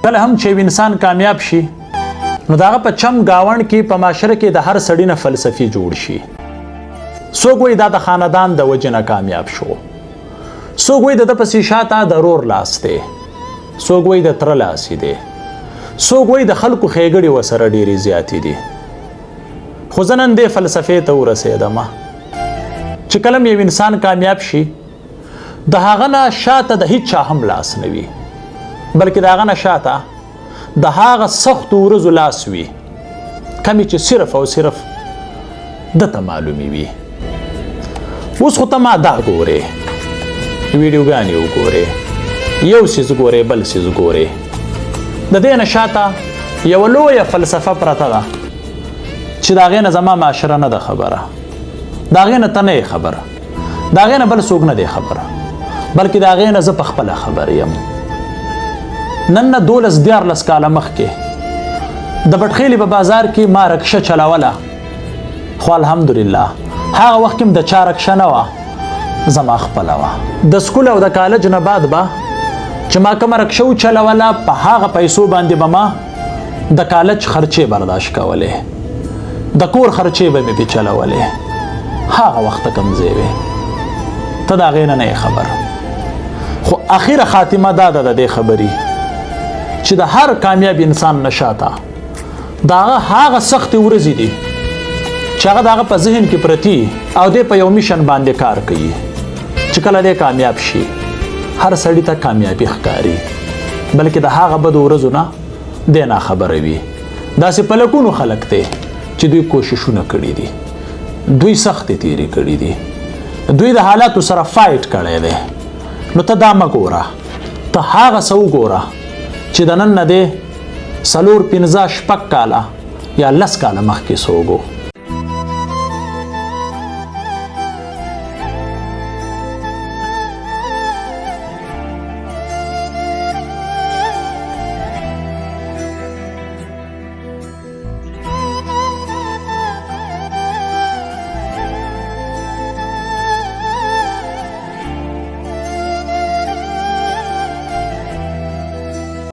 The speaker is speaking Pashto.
کله هم چې یو انسان کامیاب شي، نو د هغه په چم ګاونډ کې، په معاشره کې د هر سړي نه فلسفي جوړ شي. څوک وایي دا د خاندان د وجې نه کامیاب شو، څوک وایي د ده پسې شاته د ورور لاس دی، څوک وایي د تره لاس دی، څوک وایي د خلکو ښېګړې ورسره ډېرې زیاتې دي. خو زه نن دې فلسفې ته ورسېدم چې کله یو انسان کامیاب شي، د هغه نه شاته د هیچا هم لاس نه وي، بلکې د هغه نه شاته د هغه سختو ورځو لاس وي کمی چې صرف او صرف ده ته معلومې وي. اوس خو ته ما دا ګورې، ویډیوګانې وګورې، یو څیز ګورې، بل څیز ګورې، د دې نه شاته یوه لویه فلسفه پرته ده چې د هغې نه زما معاشره نه ده خبره، د هغې نه ته نه یې خبره، د هغې نه بل څوک نه دی خبره، بلکې د هغې نه زه په خپله خبر یم. نن نه 12 13 کاله مخکې د بټخیلي په بازار کې ما رکشه چلوله، خو الحمدلله هغه وخت کې د چا رکشه نه وه، زما خپله وه. د سکول او د کالج نه بعد به چې ما کومه رکشه وچلوله، په هغه پیسو باندې به ما د کالج خرچې برداشت کولې، د کور خرچې به مې پې چلولې. هغه وخت کوم ځای وې؟ ته د هغې نه نه یې خبر. خو اخیره خاتمه دا ده د دې خبرې چې د هر کامیاب انسان نه شاته د هغه هغه سختې ورځې دي چې هغه د هغه په ذهن کې پرتی او دی په یو mission باندې کار کوي چې کله دی کامیاب شي، هر سړي ته کامیابي ښکاري، بلکې د هغه بدو ورځو نه دی ناخبره وي. داسې په لکونو خلک دی چې دوی کوششونه کړي دي، دوی سختې تیرې کړي دي، دوی د حالاتو سره fight کړی دی. نو ته دا مه ګوره، ته هغه څه وګوره چې د نن نه دی 4، 5، 6 کاله یا 10 کاله مخکې څوک.